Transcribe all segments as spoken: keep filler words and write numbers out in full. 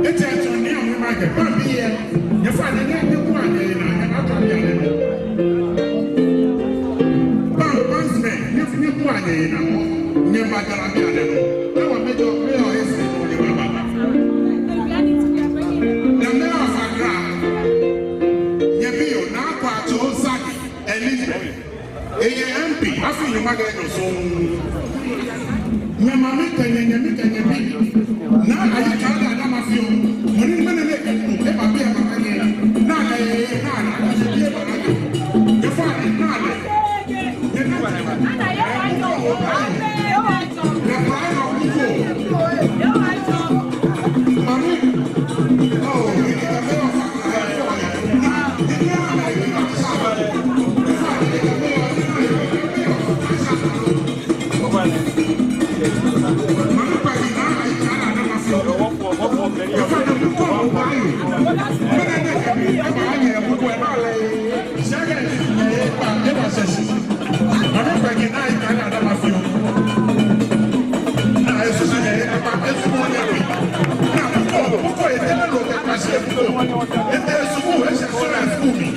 Etsɛ tsɔ ni amɛ ma kɛ ba bi yɛ. Nyɛfa ni nyɛ, nyɛbua nyɛyi naa, nyɛbaatswa biɛ nɛɛ. Ba, ba sɛ, nyɛ, nyɛbua nyɛyi naa. Nyɛbaatswa biɛ nɛɛ. Ewa mɛi jɔ, mɛi yɔɔ ese, nyɛbaaba. Nyɛmɛi yɔɔ Fagra. Nyɛbi yoo, Naa Kwatso Zaki Elizabeth. Eye M P, afi nyuma gɛ nyɔ so. Nyɛmami kɛ nyɛ, nyɛmi kɛ nyɛbi. Naa Ayi Kale Adamafio. Mɔ ni mɛnɛ nɛɛ kɛ ku, eba biɛ mama nyɛ. Naa lɛ, naa lɛ, nyɛbi eba mama nyɛ. Nyɛfa ni naa lɛ. Nyɛ naa lɛ. Nyɛfa ni naa lɛ. Naa esusu nyɛ ekpakpa, esusu nyɛ ekpakpa. Naa buko, buko etɛ lɛ lɔ kɛ kpasi buko. Etee sukuu, eshɛ sukuu lɛ sukuu mli.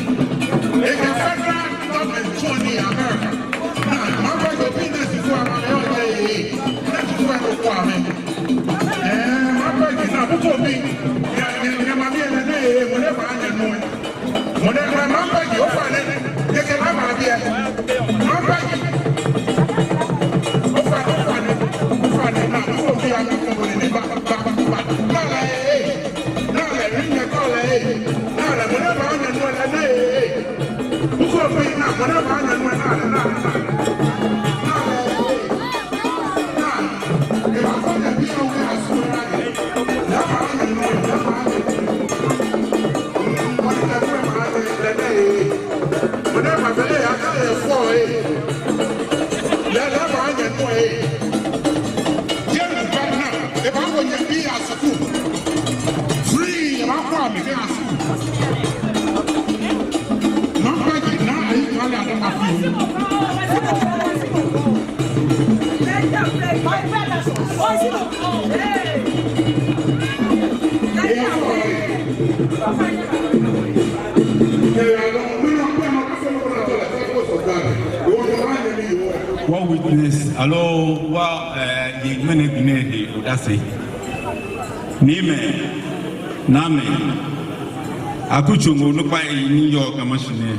Ekɛ federal government tsuɔ nii yɛ America. Naa mapɛ kɛ business fo ama lɛ yɔɔ jɛ ee. Business fo eko ko amɛ. Ee, mapɛ kɛ naa buko bi. Nyɛ, nyɛ, nyɛmami lɛ nɛ ee, mɔ nɛɛ baanyɛ nu ee. Mɔ nɛɛ, mɔ nɛɛ, mapɛ kɛ, ofainɛ, kɛkɛ naa ma biɛ. Mapɛ kɛ. Ofainɛ, ofainɛ, ofainɛ, naa, ofainɛ, yaa, naa, ofainɛ, ni ba, ba, ba, ba. Naa lɛ, ee, ee. Naa lɛ, ri nyɛ kɔ lɛ, ee. Naa lɛ, mɔ nɛɛ baanyɛ nu lɛ, ee, ee. Ofainɛ, naa, mɔ nɛɛ baanyɛ nu, naa lɛ, naa lɛ, naa lɛ. Naa lɛ, ee. Free, eba kwa mi ke asu. Naa Peggy, Naa Ayi Kale Adamafio. Wɔ witness, aloo, wɔ, eh, ye ŋmɛnɛ gbi nɛɛ he odase. Niimɛi, Naamɛi, akutso onukpai ni yɔɔ Ga Mashi nɛɛ.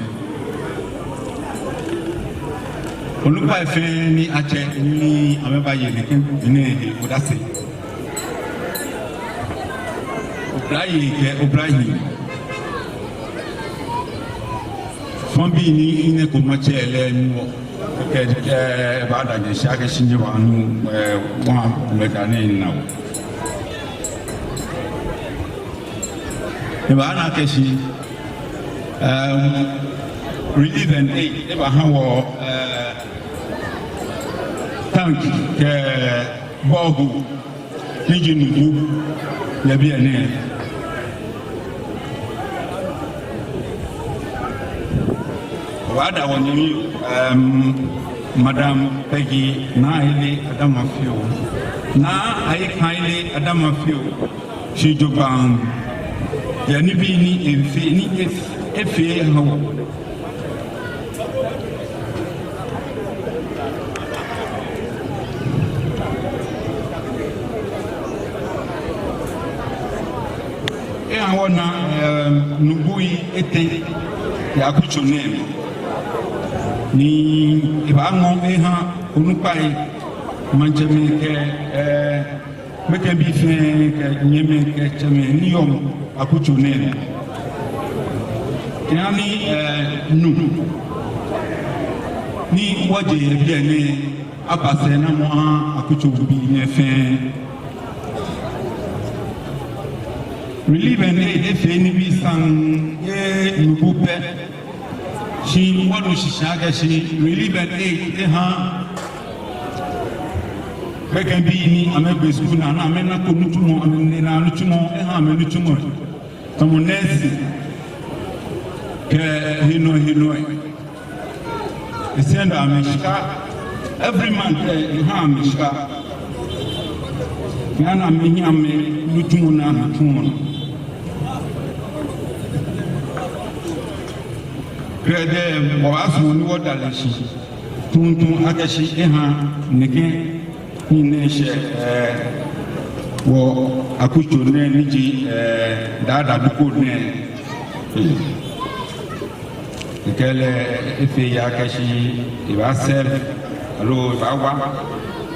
Onukpai fɛɛ ni atsɛ ni amɛbaye nɛkɛ gbi nɛɛ he odase. Oblayei kɛ oblahii. Fɔŋ bii ni ŋmɛnɛ ko matsɛ lɛ ni wɔ. Kɛ, kɛ, baada nyɛshi akɛ shi nyɛbanu, eh, wɔ mɛi kɛ nɛɛ naa. Ebaana akɛ shi, um, relief and aid, ebaaha wɔ, eh, tank kɛ borehole. Ni ji nubu yɛ biɛ nɛɛ. Wɔbaada wɔnyɛmi, um, Madam Peggy Naa Ayele Adamafio. Naa Ayi Kale Adamafio. Shi jogbaŋŋ. Yɛ nibii ni efee, ni ef-, efee ha wɔ. Eha wɔna, eh, nubui etɛ yɛ akutso nɛɛ mli. Ni ebaaŋɔ eha onukpai, maŋtsɛmɛi kɛ, eh, gbekɛbii fɛɛ kɛ nyɛmɛi kɛ tsɛmɛi ni yɔɔ akutso nɛɛ. Kɛha ni, eh, nu. Ni wɔje yɛ biɛ nɛɛ, aba sɛɛnamɔ aha akutsobii nɛɛ fɛɛ. Relief and Aid efee nibii saŋŋ yɛ nubu pɛ. Shi wɔnu shishi akɛ shi Relief and Aid eha gbekɛbii ni amɛgbe skul naa, ni amɛnako nitsumɔ, amɛnina nitsumɔ, eha amɛ nitsumɔ. Tamɔ nɛɛsi kɛ henɔhenɔi. E send amɛ shika. Every month, eh, e ha amɛ shika. Ni ana amɛhiɛ amɛ nitsumɔ ni amɛtsuɔ nɔ. Krɛdɛɛ, wɔbaasumɔ ni wɔda lɛ shi tuuntu akɛ shi eha nɛkɛ nii nɛɛ shɛ, eh, wɔ akutso nɛɛ ni ji, eh, Daa Dabi ko nɛɛ. Ekɛɛ lɛ efee eyaa akɛ shi ebaa serve aloo ebaawa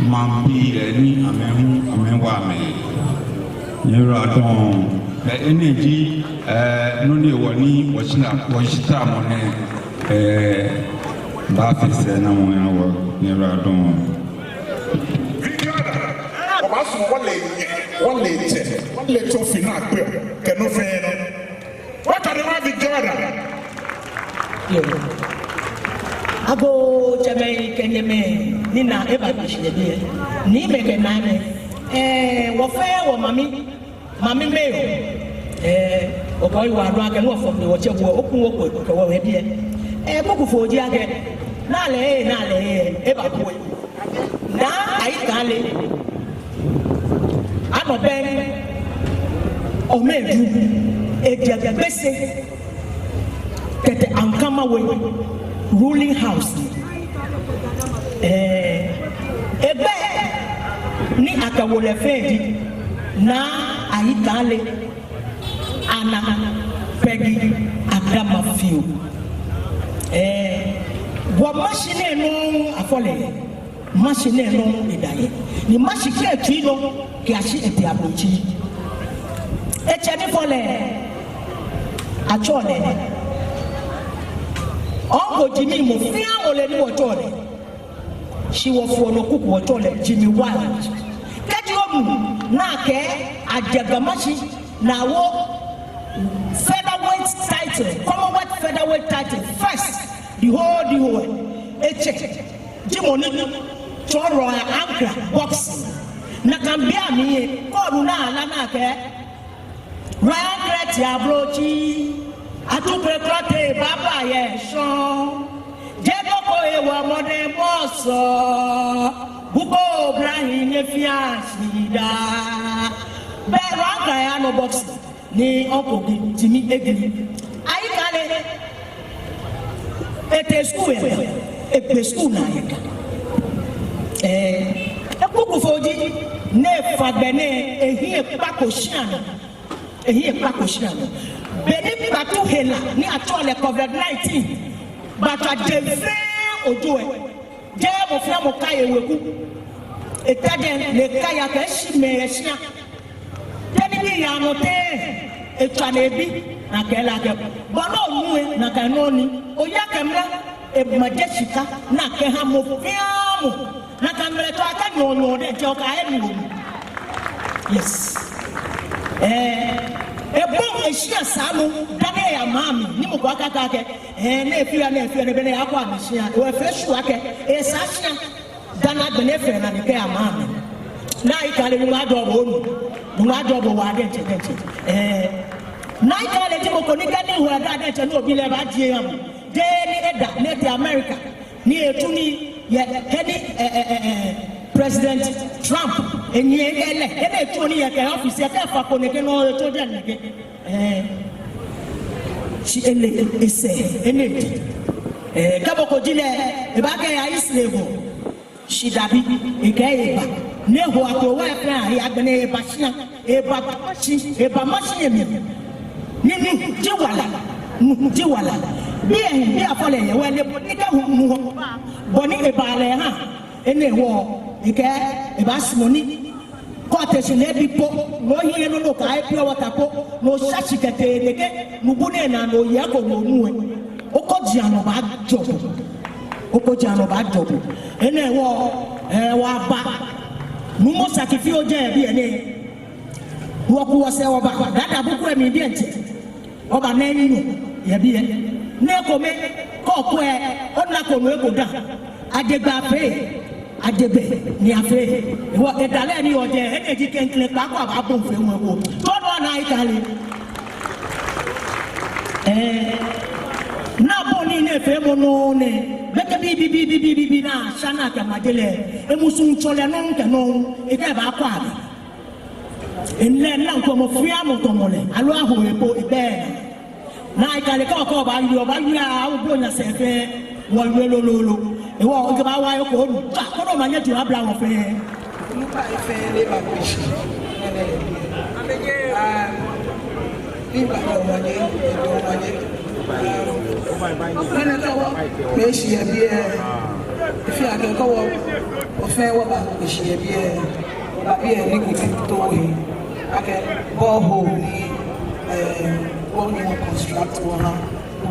maŋbii lɛ ni amɛ hu amɛwa amɛ. Nyɛyiwaladɔŋŋ. Bɛ enɛ ji, eh, nɔ ni wɔ ni wɔshina, wɔshitaramɔ nɛɛ, eh, baafee sɛɛnamɔ eha wɔ. Nyɛyiwaladɔŋŋ. Wɔbaasumɔ wɔle, wɔle tsɛ, wɔle tsofi naa kpɛ kɛ nɔ fɛɛ nɔ. Wɔkɛ nɔ ma Victoria. Yoo. Agoo, tsɛmɛi kɛ nyɛmɛi ni naa eba kpee shi yɛ biɛ. Niimɛi kɛ naamɛi. Eh, wɔ fɛɛ wɔ mami, mami mɛi oo. Eh, okɔ iwa dɔn akɛ nɔ fɔŋ ni wɔtsɛ wɔ, okun wɔ ko kɛ wɔ yɛ biɛ. Eh, kuku fo ji akɛ. Naa lɛ ee, naa lɛ ee, eba ko ee. Naa Ayi Kaale. Anɔ bɛ Omedu, ejɛ Gbese, kɛtee Ankama We, ruling house. Eh, egbɛi ni akɛwo lɛ fɛɛ ji Naa Ayi Kaale, Ana Peggy Adama Fio. Eh, wɔ Mashi nɛɛ nɔ afɔ lɛ. Mashi nɛɛ nɔ eda yɛ. Ni Mashi kɛ etsui nɔ kɛyashi etee ablotsiri. Etsɛ ni fɔ lɛ, atsɛɔ lɛ Uncle Jimmy. Mɔ fɛɛ mɔ le ni wɔtsɛɔ lɛ. Shi wɔfoɔ nɔ kuku wɔtsɛɔ lɛ Jimmy Wild. Kɛji onu ni akɛɛ ajɛ Ga Mashi ni awo featherweight title, Commonwealth featherweight title first, the whole, the whole. Etsɛ ji mɔ ni tsɔɔ Royal Ankara boxing. Nakai be amli lɛ, kɛ onu ni ala ni akɛɛ Royal Ankara tee ablotsiri, atukre klɔte baba yɛ shɔŋŋ. Jɛ doko ewa mɔdɛŋbɔɔ sɔɔ, buko oblahii nyɛfea shidaa. Bɛ Royal Ankara ya nɔ boxing. Ni Uncle Jimmy Egri. Ayi Kaale. Etee skul yɛ Ga. Egbe skul naa yɛ Ga. Eh, ekuku fo ji ni efa gbɛ nɛɛ, ehiɛ kpako shia nɔ. Ehiɛ kpako shia nɔ. Be ni kpatu hela ni atsɛɔ lɛ covid nineteen batswa je fɛɛ ojo lɛ, jeee mɔ fɛɛ mɔ ka eweku. Eta jɛi ni ekaya kɛshi mɛi yɛ shia. Tɛ ni bi yaa nɔ tɛŋŋ, etswa ni ebi, ni akɛɛ lɛ akɛ, bɔ ni onu lɛ, nakai nɔŋŋ ni. Oya kɛ mla, ema je shika, ni akɛha mɔ fɛɛ mɔ. Nakai mla tsɔ akɛ nyɔɔnyɔɔ diɛŋtsɛ okɛ enu onu. Yes. Eh, ebɔi eshia saamɔ, dani eya maŋ mli, ni mɔ ko akakɛɛ akɛ, eh, nɛɛ fia, nɛɛ fia, nɛɛ be ni eyakɔ amɛshia, efee sure akɛ esaa shia. Dani agbɛnɛ efee nɔ ni ekɛya maŋ mli. Naa Ayi Kaale, Nyɔŋmɔ ajɔɔ bo onu. Nyɔŋmɔ ajɔɔ bo waa diɛŋtsɛ diɛŋtsɛ. Eh, Naa Ayi Kaale ji mɔ ko ni kɛ ni eho eda diɛŋtsɛ ni obi lɛ ebaajie eha bo. Jeee ni eda ni etee America ni etsu nii yɛ he ni, eh, eh, eh, eh, President Trump, enyiɛ lɛ, he ni etsuɔ nii yɛ kɛ office yɛ kɛ efa ko nɛkɛ nɔ etsu jɛ nɛkɛ. Eh, shi ele esɛɛ, ele ete. Eh, kɛ mɔ ko ji lɛ, ebaakɛɛ eya Israel ko. Shi dabi, ekɛɛ eba. Ni eho akrowa lɛ fɛɛ ahe, agbɛnɛ eba shia, eba Mashi, eba Mashi yɛ mli. Ni nuhu ji wala, nuhu ji wala. Biɛ, biɛ afɔ lɛ yɛ wɛ lɛ, bɔ ni kɛ nuhu, bɔ ni eba lɛ ha. Enɛ hewɔ, ekɛɛ ebaasumɔ ni kɛ otee shi ni ebi po, ni ohiɛ nɔ ni okɛhe pure water po, ni osha shi kɛtee nɛkɛ nubu nɛɛ naa ni oye eko ni onu lɛ, okɔji anɔ baajɔ. Okpɔŋ ja nɔ baajɔ bo. Enɛ hewɔ, eh, wɔba. Nuumo Saki fɛɛ ojɛ biɛ nɛɛ. Wɔku wɔsɛɛ wɔba. Dada buku lɛ mli diɛŋtsɛ. Wɔba nɛɛ ni nu yɛ biɛ. Nɛɛ kome, kɔkɔɛ, ona ko nu eko da. Ajegbɛ afee. Ajegbɛ ni afee. Hewɔ edalɛ ni wɔjɛ, enɛ ji klɛŋklɛŋ kpaako abaabɔi feemɔ ko. Tɔɔ nɔ ni ayikale. Eh, naa bɔ ni nɛɛ feemɔ nɔ nɛɛ. Bɛkɛ bibii bibii bibii bibii naa sha naa kɛ maje lɛ. Emusuŋtsɔlɛ nɔ kɛ nɔ. Ekɛ baakɔ abi. Enlɛ naa ŋkɔmɔ fɛɛ mɔ tɔmɔ lɛ. Aloo aho ebo ebɛ. Naa ayikale kɔkɔ baawie, baawie awo blo nya sɛɛ fɛɛ. Wɔwie lololo. Hewɔ, okɛ baawa yɛ ko nu. Tsa, kɔnɔ ma nyɛ jura bla wɔ fɛɛ. Nupa efɛɛ lɛ ba kpeshi. Ah, ni ba yɔ wanyɛ, yɔ wanyɛ. Ah, nɛnɛ tɔwɔ. Kpeshi yɛ biɛ. Efee akɛ kɔwɔ. Wɔfɛɛ wɔba kpeshi yɛ biɛ. Wɔba biɛ ni kuti too he. Akɛ, borehole ni, eh, wɔnyɛ wɔ construct wɔha.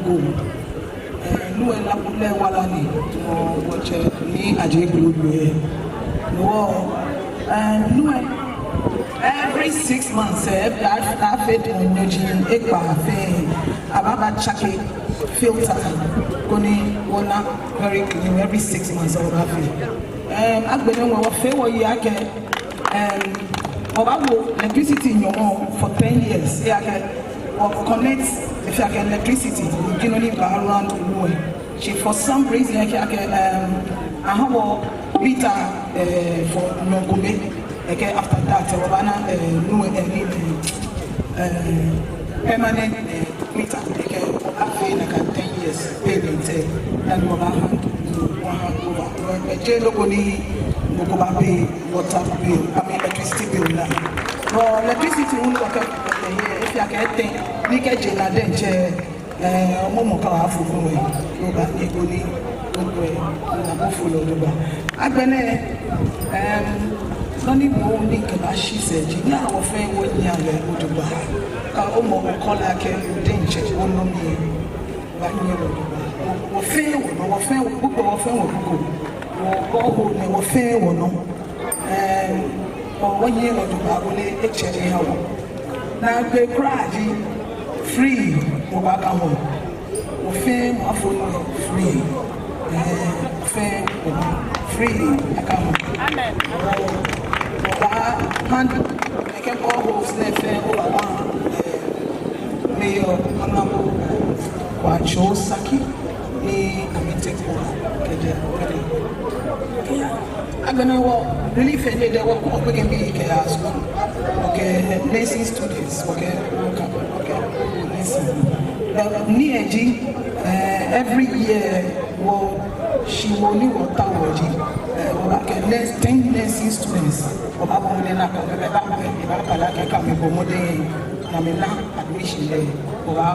Go. Eh, nu lɛ naa kulɛ wala ni, wɔ, wɔtsɛ ni aje kulu yɛ. Wɔ, eh, nu lɛ, every six months, eh, afee, afee tɔɔ nyɔji ekpaa fɛɛ, abaaba tsake filter, koni wɔna very clean every six months, wɔbaafee. Eh, agbɛnɛ wɔ, wɔfee wɔyi akɛ, Em, wɔbaawo electricity nyɔmɔ for ten years. Ejaakɛ wɔ connect, efee akɛ electricity, ji nɔ ni baa run nu lɛ. Shi for some reason, ekɛɛ akɛ, em, aha wɔ meter, eh, for nɔ kome. Ekɛɛ after that, eh, wɔbaana, eh, nu lɛ, eh, ni, eh, permanent, eh, meter, ekɛɛ afee nakai ten years payment, eh, dani wɔbaaha nu, wɔha over. Wɔjeee nɔ ko ni mɔ ko baa pay water bill, I mean electricity bill naa. But electricity hu ni wɔkɛ, eh, efee akɛ etɛ, ni kɛ je naa diɛŋtsɛ, eh, mɔ mɔ ka wa fu fu wɛ, no ba ni ko ni, ko ko, eh, na ko fu lɛ jogbaŋŋ. Agbɛnɛ, em, nɔ ni mɔ ni kɛ baashi sɛɛ ji, ni wɔfɛɛ wɔnyiɛ lɛ jogbaŋŋ. Kɛ omɔ ko kɔ lɛ akɛ, diɛŋtsɛ, onɔ mi. Wɔnyiɛ lɛ jogbaŋŋ. Wɔfɛɛ wɔnɔ, wɔfɛɛ wɔ, gbogbo wɔfɛɛ wɔ gbogbo. Wɔ, wɔ, wɔ, nɛ wɔfɛɛ wɔnɔ. Em, wɔ, wɔnyiɛ lɛ jogbaŋŋ, ole etsɛ eha wɔ. Naagbee kwraa ji free, wɔbaaka wɔ. Wɔfɛɛ mɔ afo nɔ free. Eh, wɔfɛɛ wɔ free aka wɔ. Amen. Wɔ, wɔbaa handle. Ekɛ boreholes nɛɛ fɛɛ wɔbaa, eh, Mayor Honorable Kwatsoo Saki ni amɛ take over kɛjɛ, kɛjɛ. Agbɛnɛ wɔ relief ni de wɔ, wɔkɛ mɛi kɛya school. Wɔkɛ nursing students, wɔkɛ, wɔkɛ, wɔkɛ nursing. Ni eji, eh, every year wɔshiwoo ni wɔtaoɔ ji, eh, wɔbaakɛ nurse, ten nursing students. Wɔbaabɔ mɔdɛŋ ni akɛ amɛ baa, baa, baa, baa, kɛ amɛbɔ mɔdɛŋ ni amɛna admission lɛ. Wɔbaa,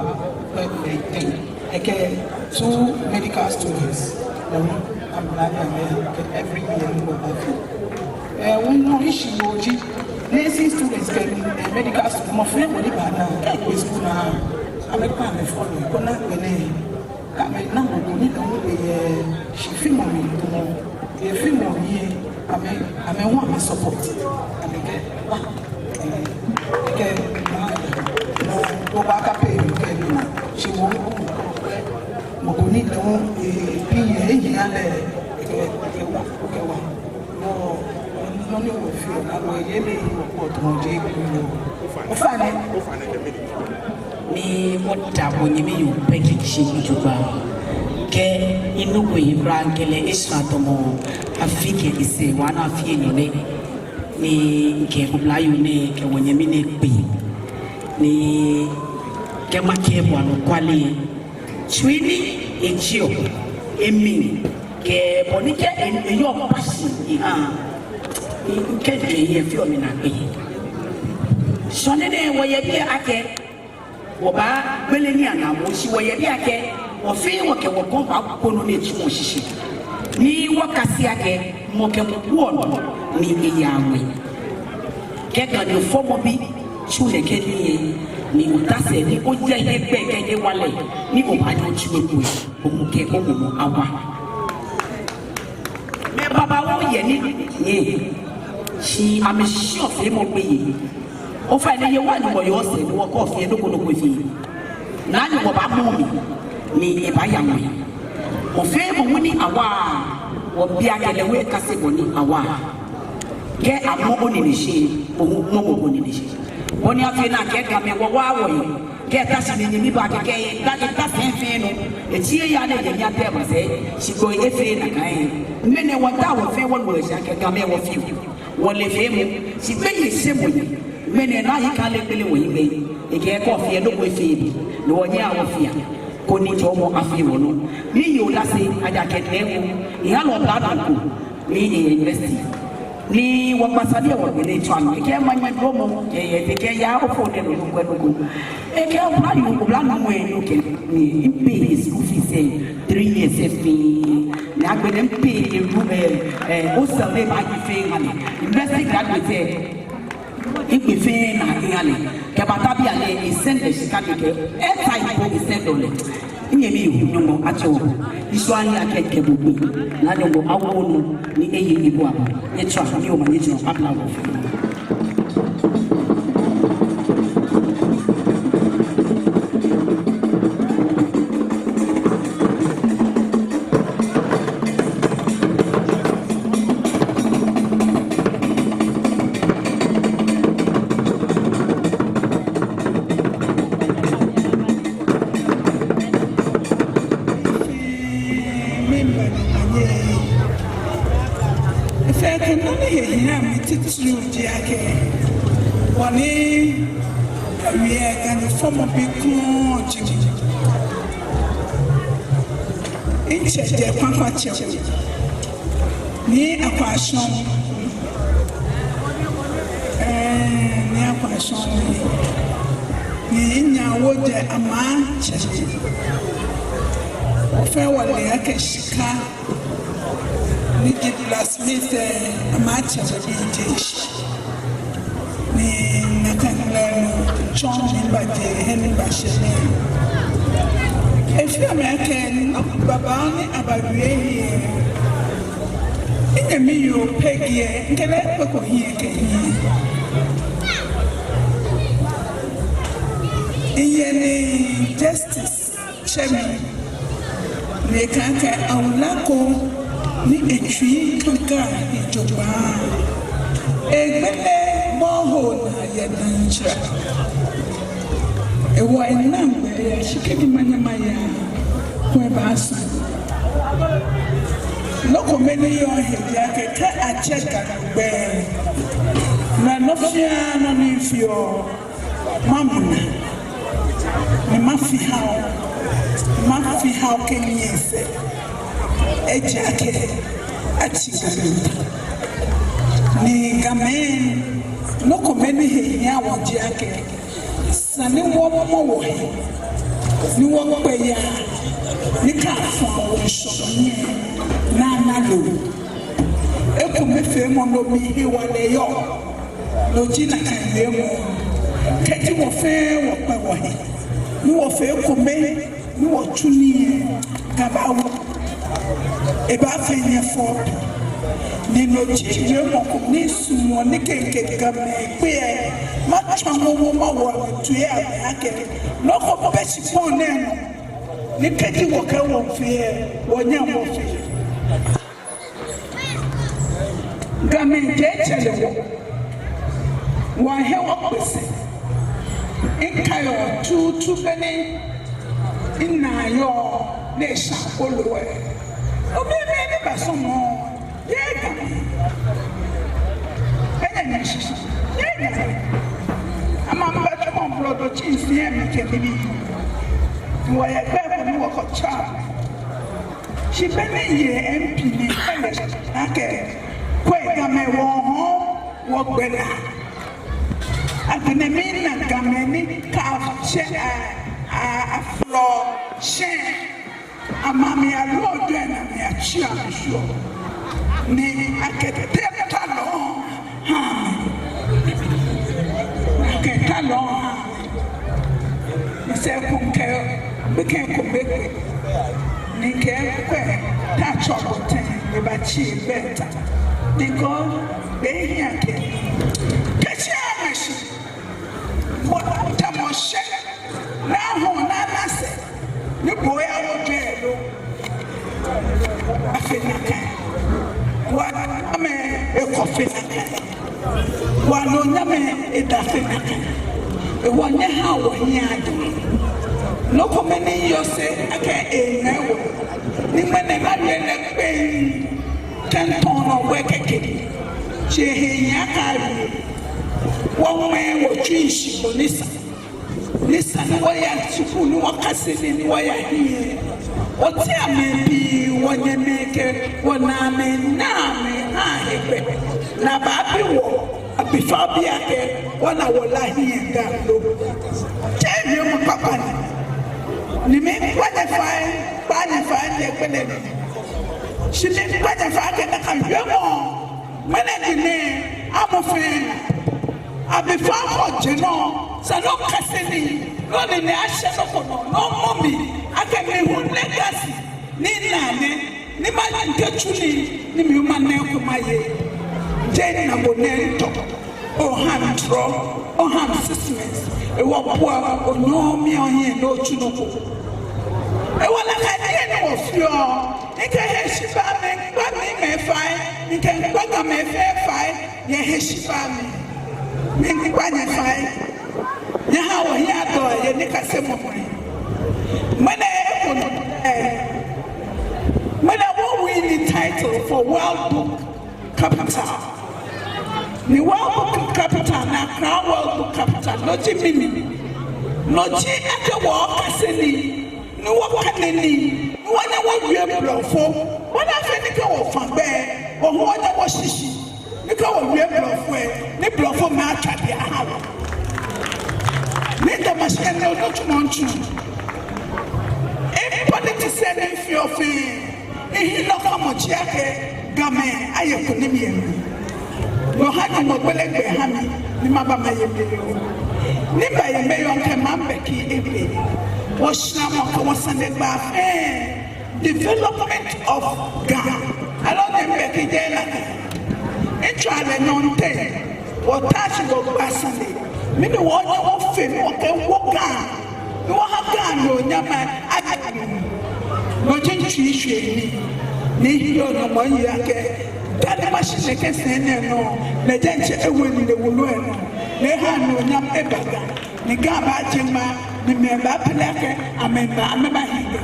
eh, eh, ten. Ekɛ two medical students. Lɛ hu amɛna amɛ kɛ every year ni wɔbaafee. Eh, wɔnɔ eshiwoo ji nursing students kɛ, eh, medical students, mɔ fɛɛ mɔ ni baana, kɛ egbe school naa, amɛkpa amɛfɔlɔi, koni agbɛnɛ, kɛ amɛna mɔ ko ni lɛ hu eyɛ shifimɔ mli, mɔ, efimɔ mli, amɛ, amɛ hu amɛ support, amɛkɛ, wa, eh, kɛ, ma, mɔ, wɔbaaka pay kɛ ni, shi mɔ, mɔ ko ni lɛ hu, eh, bi yɛ, ehiɛ lɛ, ekɛ, ekɛ wa, ekɛ wa. Nɔ, nɔ ni wɔfeɔ, na wɔyɛ mɛi ni wɔkpɔ tɔɔ je kuu. Ofainɛ. Ni wɔda wɔnyɛmi yoo Becky shi jogbaŋŋ. Kɛ minu ko yi bra ŋkɛlɛ esa tamɔ afi kɛ esɛɛ wa na afi enyɔ nɛ. Ni ŋkɛ oblayoo nɛɛ kɛ wɔnyɛmi nɛɛ kpe. Ni kɛ makɛɛ bo anɔkwale. Tsui ni ejieɔ, emli, kɛ bɔ ni kɛ e-, eyɔɔ passion ehaa. Ni ŋkɛ je yɛ fioo mi na kpe. Sɔɔne nɛɛ wɔyɛ biɛ akɛ, wɔbaagbele nii anaa moŋ shi wɔyɛ biɛ akɛ, wɔfɛɛ wɔkɛ wɔkɔŋ baakpɔ̃ nɔ ni etsuɔ shishi. Ni wɔkase akɛ, mɔ kɛ mɔ buɔ nɔ ni eyaa ŋwɛi. Kɛ Ganyo fɔmɔbi tsu nɛkɛ nii lɛ, ni ota sɛɛ ni oyɛ hiɛgbɛ kɛ hewalɛ, ni obaanyɛ otsu eko lɛ, omɔ kɛ omumɔ awa. ni nyɛ. Shi amɛshiɔ feemɔ gbeyei. Ofainɛ, yɛ wɔ Nyɔŋmɔ yɔɔ sɛɛ ni wɔkɛɔ feemɔ nɔ ko nɔ ko efee. Naa Nyɔŋmɔ baamɔ mli ni ebaaya mli. Wɔfeemɔ hu ni awa, wɔbi akɛ lɛ hu ekase bɔ ni awa. Kɛ amɔ onine shi, ohu mɔmɔ onine shi. Bɔ ni afee ni akɛ Gamɛi wɔwa wɔyi. Kɛ eta shi ni nyɛmi ba kɛkɛ, eta, eta fɛɛ fɛɛ nɔ. Etsi eya ni enyɛmi atee masɛi, shi ko efee nakai. Ŋmɛnɛ wɔta wɔfɛɛ wɔnu esha akɛ Gamɛi wɔfeɔ. Wɔle feemɔ, shi gbeyei shɛmɔ yi. Ŋmɛnɛ naa yi kã lɛ gbele wɔyi gbɛ. Ekɛɛ kɛ ofee nɔ ko efee bi. Ni wɔnyɛ wɔfea. Koni Tsɔmɔ afee wɔnɔ. Ni yɔɔ lɛ sɛɛ, ejaakɛ nɛɛ ko. Eha lɛ oblanyo ko. Ni e-invest. Ni wɔkpa sane yɛ wɔgbɛ ni etswa nɔ. Ekɛɛ manyɛ dromɔ, kɛ yɛ te kɛ ya ofo de no kwɛ no ko. Ekɛɛ oblanyo, oblanyo mɔ enu kɛ ni mipay school fees ɛ three years ɛ fɛɛ. Ni agbɛnɛ mipay e room ɛ, ɛ, hostel ni ebaaye fɛɛ eha lɛ. University graduate ɛ, mipay fɛɛ naa eha lɛ. Kɛbata bianɛ e-send lɛ shika ni kɛ, ɛ, type ko e-send lɛ. Nyɛmi yoo, Nyɔŋmɔ atsɛ wɔ. Isuani akɛ kɛ bo gbi. Naa Nyɔŋmɔ awo onu ni eye ebu abo. Nyɛtswa ni omanye jɔ abla wɔ. Efee kɛ nɔ ni he hia mi titri ji akɛ, bɔ ni awie Ganyo fɔmɔ bi krɔŋŋ ji mi. Mitsɛ jɛ kpakpa tsɛ. Nii Akwashɔŋ. Ɛɛ, Nii Akwashɔŋ. Ni minyɛ awo jɛ Amaa tsɛ. Wɔfɛɛ wɔle akɛ shika ni ji blacksmith, ɛɛ, Amaa tsɛ bi ji shi. Ni nakai ŋmɛnɛ nɔ tsɔɔ ni mibajɛ he ni mibashɛ nɛɛ. Efeɔ mi akɛ nɔ babaoo ni abawie hiɛ. Minyɛmi yoo Peggy ɛ, mikɛ lɛ kpɛko hiɛ kɛ hiɛ. Miyɛ ni justice tsɛ mi. Ni ekɛɛ akɛ awula ko ni etsui kã Ga he jogbaŋŋ. Egbele borehole naa yɛ Danchira. Ehewɔ enaŋ gbɛ yɛ shi kɛji manyɛ maya, kulɛ ebaasu. Nɔ kome ni yɔɔ he ji akɛ kɛ atsɛ Ga gbɛ, mɛɛ nɔ fɛɛ nɔ ni feɔ, mamɔ naa, ni mafi ha o, mafi ha o kɛ minyɛsɛɛ. Ejaakɛ atsi Gamɛi. Ni Gamɛi, nɔ kome ni he hia wɔ ji akɛ, esa ni wɔmɔ wɔhe, ni wɔkpɛ yaa, ni kɛ afɔ wɔ ŋshɔ nɛɛ, ni ana loo. Ekomefeemɔ nɔ mli hewalɛ yɔɔ. No ji nakai wiemɔ. Kɛji wɔfɛɛ wɔkpɛ wɔhe, ni wɔfee ekome, ni wɔtsu nii, Ga baawo. Ebaafee nyɛ fɛo. Ni no ji wiemɔ ko ni misumɔɔ ni kɛ mikɛ Gamɛi kpe ɛ, matswa momo mawo amɛtoi amɛ akɛ, nɔ ko bɛ shikpɔŋ nɛɛ nɔ ni kɛji wɔkɛɛ wɔfee ɛ, wɔnyɛŋ wɔfee. Gamɛi, je tsɛre wɔ. Wɔhe wɔ Kpese. Mikaiɔ tuutu be ni minaa yɔɔ ni esha kpolo ɛ. Obi mɛi ni basɔmɔ yɛ Gamɛi. Enɛ ni shishi yɛ Gamɛi. Amɛ mba jumɔ blɔdɔ tsi nsi ɛ mikɛ bibii. Wɔyɛ gbɛ ko ni wɔkɔ tsa. Shi be ni miye M P ni ele akɛ, kwɛ Gamɛi wɔhɔɔ wɔgbɛ naa. Agbɛnɛ mina Gamɛi ni kɛ atsɛ a, a, aflɔ shɛ. Amɛ amɛyaloo jwɛi ni amɛyatsi amɛshwiɔ. Ni akɛ tɛtɛ ta lɔ ha amɛ. Akɛ ta lɔ ha amɛ. Misɛɛ ko mikɛ, mikɛ ko mikpe. Ni mikɛɛ kwɛ, ta tsɔ bɔ tɛŋŋ, ebatsi ebɛ ta. Because be here ke. Kɛshɛ amɛshi. Wɔtamɔ shɛ. Ni ahɔɔ ni ana sɛɛ. Ni bo ya wo jɛ lo. Afee nakai. Wɔnyɛmimɛi ekɔ fee nakai. Wɔnyɛmimɛi eda fee nakai. Ewɔ nyɛhaa wɔhiɛ adɔ. Nɔ ko mɛni yɔɔ sɛɛ akɛ eŋa wɔ. Ni mɛni ŋa yɛ lɛ kpee. Kɛntɔn nɔ wɛ kɛkɛ. Tsɛ he nya kari. Wɔmɛ wɔtsu shi bɔ ni sa. Ni sa ni wɔya sukuu ni wɔkase nii ni wɔya hiɛ. Wɔtsɛ amɛ bii wɔnyɛmimɛi kɛ wɔnaamɛi naamɛi ahe gbɛ. Ni abaabi wɔ abifao bii akɛ wɔna wɔla hiɛ da lo. Tsɛ wiemɔ kpakpa ni. Ni mikpa nyɛ fai, kpa nyɛ fai ni ekpele ni. Shi mikpa nyɛ fai akɛ nakai wiemɔ. Mɛni ji nɛ amɔ fɛɛ. Abifao ko jɛ nɔ, sa nɔ kase nii, nɔ ni nɛ ashɛ nɔ ko nɔ, nɔ mɔ mi, akɛ mi hu legacy, ni naanɛ, ni ma ni kɛ tsu nii, ni mi hu ma nɛ ko ma ye. Jɛ na bo nɛ ntɔ, oha mi trɔ, oha mi sismɛs, ewɔ bua, onyɔ mi ɔhiɛ nɔ tsu nɔ ko. Ewɔ nakai diɛŋtsɛ ni wɔfeɔ, ni kɛ heshibaa mɛi, kpa ni mɛi fai, ni kɛ kpa Gamɛi fɛɛ fai, yɛ heshibaa mli. Mikpa nyɛ fai. Nyɛhaa wɔhiɛ adɔ yɛ nikasemɔ mli. Mɛni eko nɔ, eh, mɛni wɔ win the title for World Book Capital. Ni World Book Capital, ni Accra World Book Capital, no ji mɛni? No ji akɛ wɔkase nii. Ni wɔkane nii, ni wɔnyɛ wɔwie blɔfo, wɔna fɛɛ ni kɛ wɔfa gbɛ, wɔ hu wɔnyɛ wɔshishi, ni kɛ wɔwie blɔfo lɛ, ni blɔfo mɛi atswa biɛ aha wɔ. Ni Ga Mashie nɔ nitsumɔ ntsu. Epolitics ni fioo fɛɛ. Ehi nɔ kamɔ tsi akɛ Gamɛi aye kunim yɛ mli. Nyɔha Nyɔŋmɔ gbele gbɛ ha mi, ni maba maye mli lɛ. Ni baye mli lɛ, ŋkɛ maŋ bɛki ebe. Wɔshramɔ kɛ wɔsanegbaa fɛɛ. Development of Ga. Aloo ni bɛki jɛ la kɛ. Etswa lɛ nɔ ntɛ. Wɔta shi wɔgba sane. Mɛni wɔnyɛ wɔfee ni wɔkɛwo Ga. Ni wɔha Ga nɔ nyama aka. Nɔ ji ntsuishwie ni. Ni hiɛ nɔ mɔ yi akɛ. Ga ni mashi nɛkɛ sɛɛ nɛɛ nɔ. Lɛ diɛŋtsɛ ewo ni lɛ wulu lɛ nɔ. Ni eha nɔ nyama eba Ga. Ni Ga baaje ŋma. Ni mɛi baapele akɛ. Amɛba, amɛbahi Ga.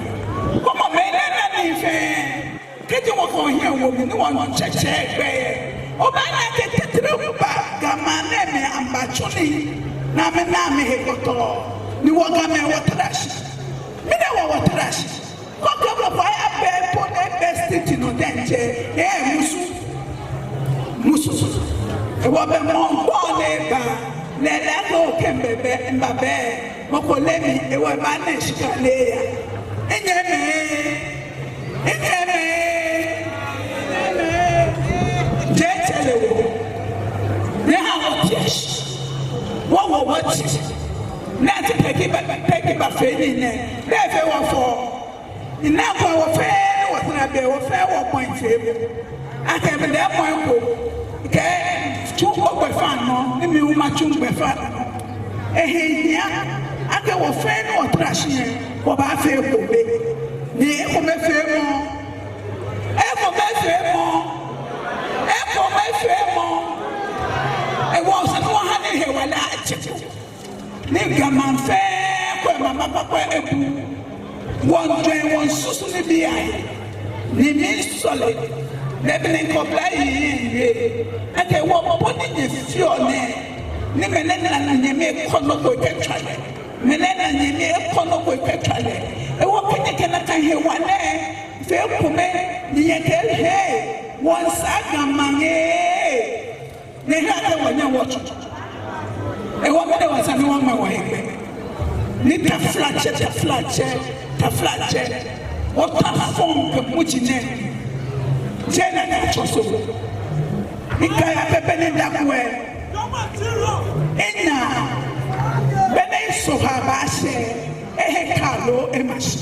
Kɔmɔ mɛi nɛɛ nɛɛ ni fɛɛ. Kɛji wɔkɔ hiɛ wo mli ni wɔtsɛtsɛ gbɛ lɛ, obaana akɛ titri ba Ga maŋ nɛɛ mli amɛbatsu nii, ni amɛna amɛhe kpɔtɔɔ, ni wɔ Gamɛi wɔtara shi. Mɛni hewɔ wɔtara shi? Kɔkɛ mɔ ko aya bɛ po ni bɛ state nɔ diɛŋtsɛ, ee musu. Musu. Ewɔ bɛ mɔ ko ni ba, lɛɛlɛŋ ko kɛ mbɛ bɛ, mba bɛ, mɔ ko leee mi, ewɔ baana shika lɛ ya. Enyɛmɛi. Enyɛmɛi, jɛtsɛ lɛ wɔ. Ni ha wɔ tiɛ shi. Wɔ wɔ wɔ ti. Ni ati pɛki ba, pɛki bafee nii nɛɛ. Ni efee wɔ fɔ. Ina kwa wɔ fɛɛ, wɔ tara bɛ, wɔ fɛɛ wɔ point fɛɛ. Akɛ mi lɛ point ko. Kɛ tsu ko gbɛfaŋ nɔ, ni mi hu matsu gbɛfaŋ nɔ. Ehe hiaa, akɛ wɔ fɛɛ ni wɔtara shi lɛ, wɔbaafee ekome. Ni ekomefeemɔ, ekomefeemɔ, ekomefeemɔ. Ewɔ sani wɔha ni hewalɛ atsɛ ko. Ni Ga maŋ fɛɛ kɔ ema mama kpakpa ebu. Wɔjɛ wɔsusu nibii ahe. Ni misɔle. Lɛ be ni kɔbla yi yi. Akɛ wɔ bɔ ni nyɛfeɔ nɛɛ. Ni mɛnɛ nana nyɛmi kɔ nɔ ko kɛtswa lɛ. Mɛnɛ nana nyɛmi kɔ nɔ ko kɛtswa lɛ. Ewɔ kɛ nyɛkɛ nakai hewalɛ fee ekome ni nyɛkɛɛ hɛɛ. Wɔmiisa Ga maŋ ee. Ni ehe akɛ wɔnyɛ wɔtsu. Ewɔ mɛni wɔsa ni wɔma wɔhe gbɛ. Ni taflatsɛ, taflatsɛ, taflatsɛ. Wɔta fɔŋ kɛ muji nɛɛ. Jɛ na ni atsɔ so. Ni kaya pɛpɛ ni daku lɛ. Ena. Be ni Sohaa baashɛ. Ehe kaalo ema shi.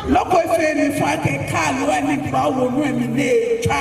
Loko efee mi fɔ akɛ kaalo lɛ ni baawo nu lɛ mli ni etswa.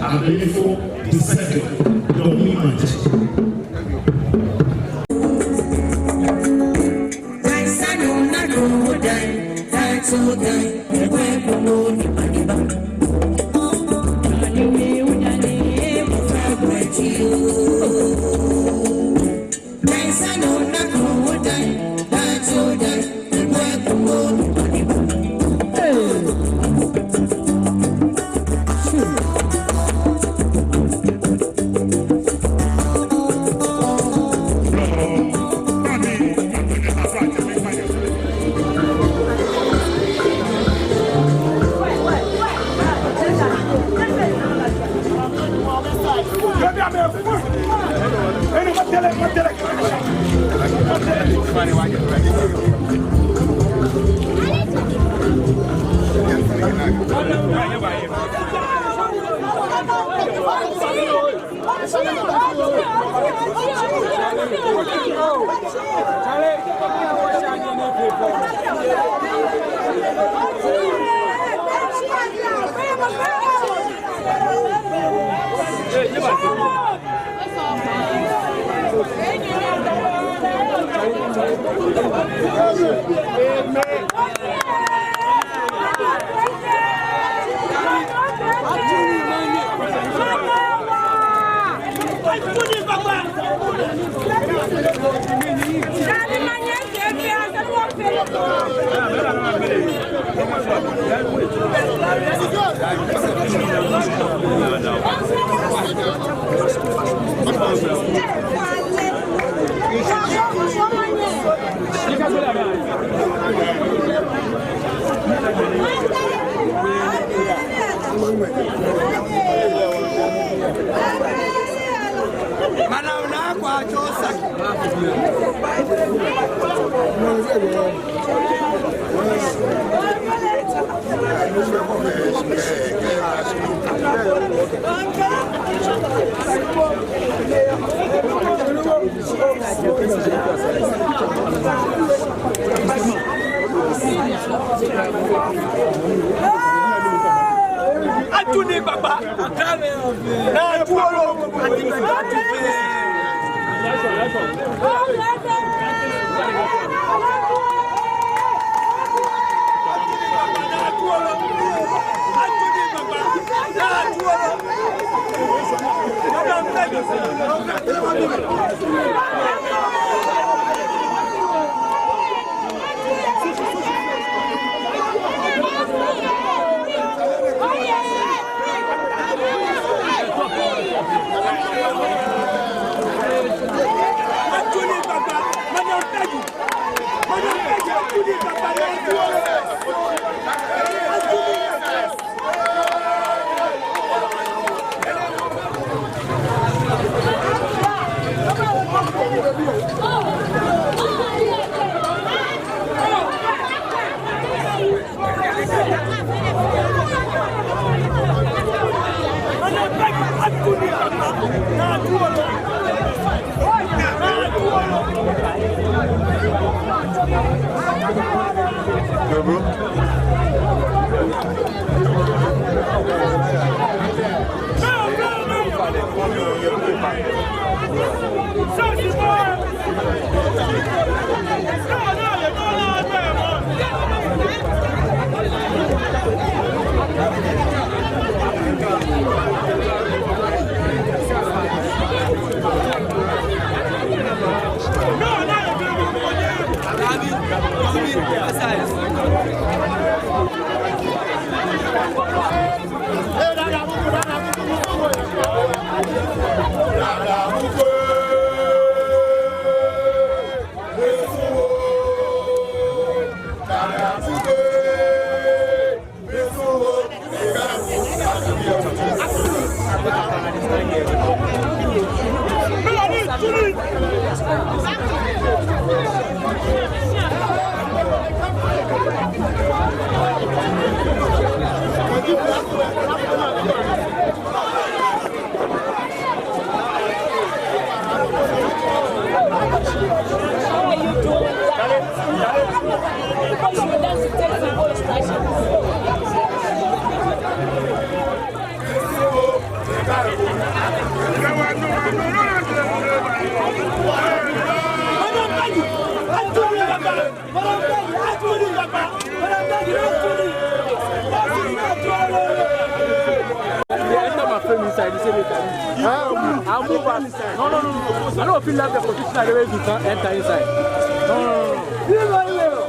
Abelefo the second, Domi Manchi. Atu nii kpakpa. Naa atu lolo. Enter my friend inside, he say make I leave. Huh? I'll move out. No, no, no, no. I don't feel like the position I really can enter inside. No, no, no, no.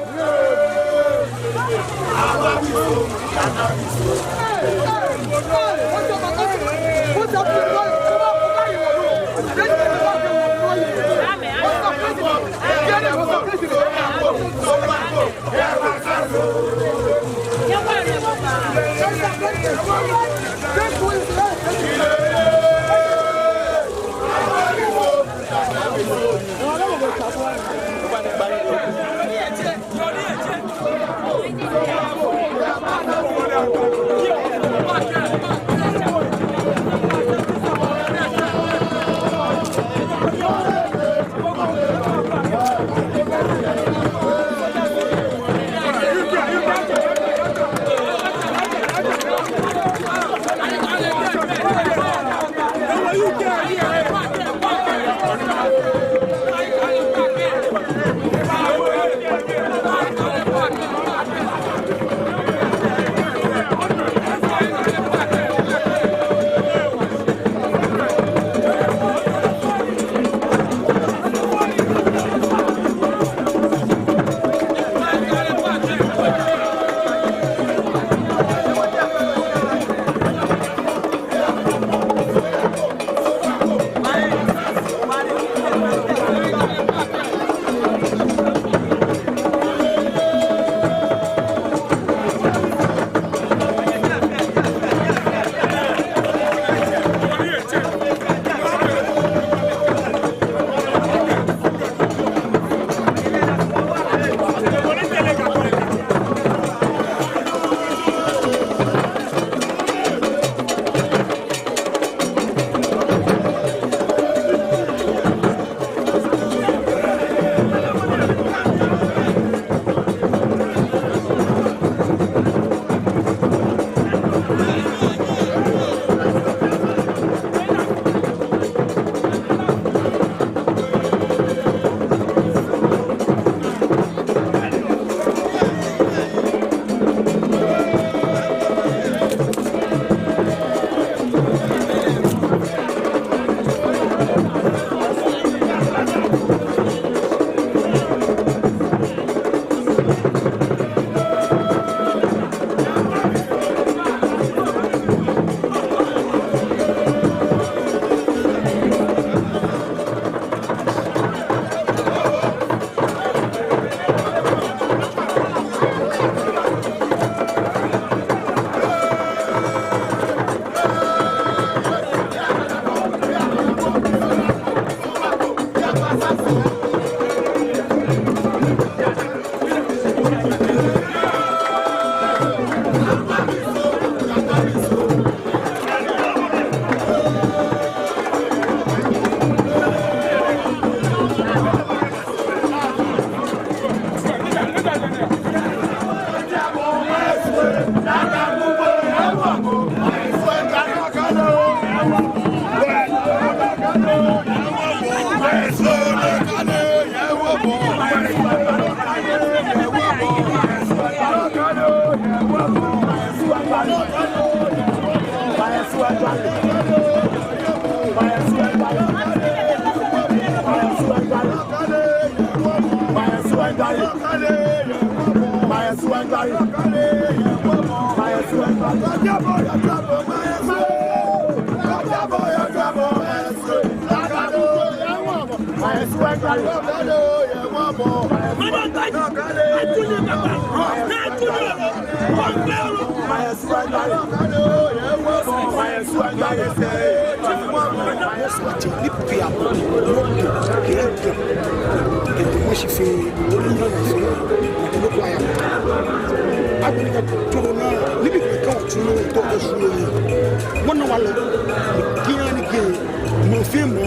Mɔ fɛɛ mɔ,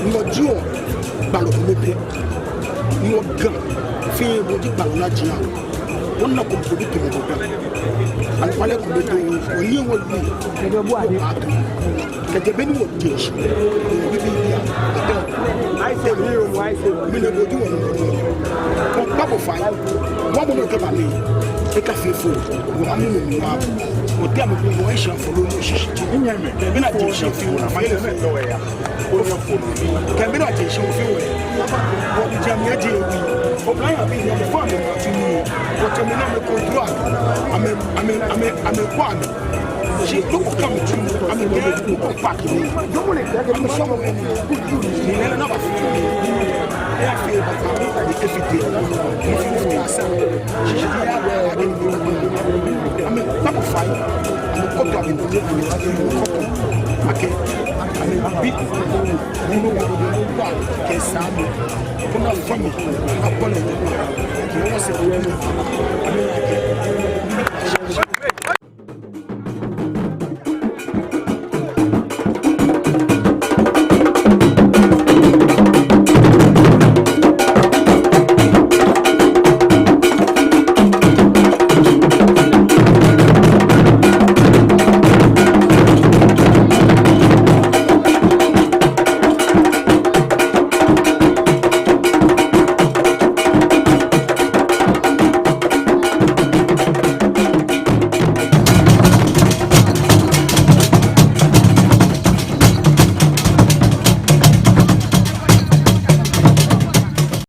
ni wɔjieɔ gbalɔ kome pɛ. Ni wɔ Ga fɛɛ wɔji gbalɔ ni ajieɔ. Wɔnako ko bi tɛmɛ ko pɛ. Anɔkwale ko bi tɛmɛ ko ni wɔbi. Kɛjɛ be ni wɔje shishi. Bibiibi a. Aise, mi o, aise. Mi lɛ bo ji wɔ nɔ. Wɔkpa bo fai. Wɔ mɔ nɔ kɛba mi. Ekafee fo. Wɔ amu mi wa. Wɔte amɛ ko wɔ esha fo lɛ shishi. Mina je shishi fo na ma ye me to ya. Kɛ́ be ni aje shishi fɛɛ wɛ. Wɔjɛ mi aje wi. Oblahii abii ni amɛfɔ amɛ mati ni. Wɔtsɛmɛi ni amɛkontrol amɛ. Amɛ, amɛ, amɛ, amɛkɔ amɛ. Shi loko kami tu. Amɛ kɛ loko paaki ni. Amɛ sɔmɔ wɛ ni. Ni lɛ lɛ na ba fi mi. Eya fee ba ka mi ka ni efite. Ni fi mi fi asa. Shishi ya wɛ. Amɛkpa bo fai. Amɛkɔtɔ amɛ. Amɛkɔtɔ. Akɛ. Amɛbi. Kɛ saamɔ, koni afɔ mi, abɔ lɛ, kɛ wɔsɛɛ,